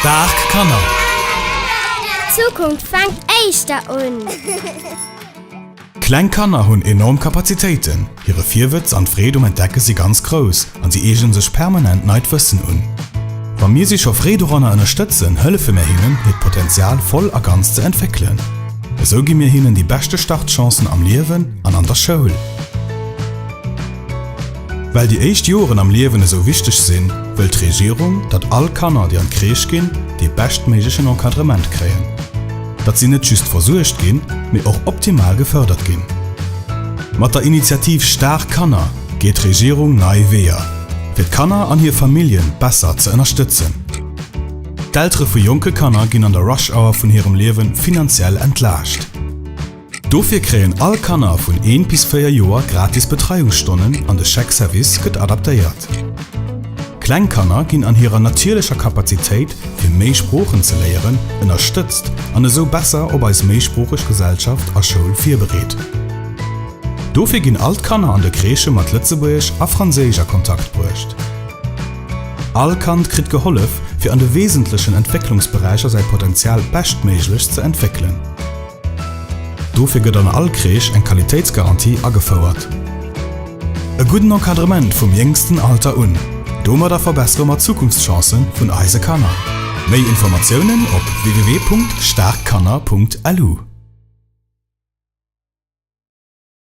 Staark Kanner! D'Zukunft fänkt éischter un! Kleng Kanner hunn enorm Kapazitéiten, hire Virwëtz an d'Freed um Entdecke si ganz grouss an si eegnen sech permanent neit Wëssen un. Wa mir si scho fréi doranner ënnerstëtzen, hëllefe mir hinnen, hiert Potenzial voll a ganz ze entwéckelen. Esou gi mir hinnen déi beschte Startchancen am Liewen an an der Schoul. Well déi éischt Joren am Liewen esou wichteg sinn, wëll d'Regierung, datt all Kanner, déi an d'Crèche ginn, dee beschtméiglechen Encadrement kréien. Datt si net just versuergt ginn, mee och optimal gefërdert ginn. Mat der Initiativ Staark Kanner geet d'Regierung nei Weeër, fir d'Kanner an hir Familljen besser ze ënnerstëtzen. D'Eltere vu jonke Kanner ginn an der Rush Hour vun hirem Liewe finanziell entlaascht. Dofir kréien all Kanner vun 1 bis 4 Joer gratis Betreiungsstonnen an de Chèque Service gëtt adaptéiert. Kleng Kanner ginn an hirer natierlecher Kapazitéit fir méi Sproochen ze léieren ënnerstëtzt an esou besser op eis méisproocheg Gesellschaft a Schoul virbereet. Dofir ginn all d'Kanner an de Crèchë mat Lëtzebuergesch a Franséisch a Kontakt bruecht. All Kand kritt gehollef fir an de wesentlechen Entwécklungsberäicher säi Potenzial beschtméiglechst ze entwéckelen. Dofir gëtt an all Crèche eng Qualitéitsgarantie agefouert. E gudden Encadrement vum jéngsten Alter un, domadder verbessere mer d'Zukunftschancë vun eise Kanner. Méi Informatiounen op www.staarkkanner.lu.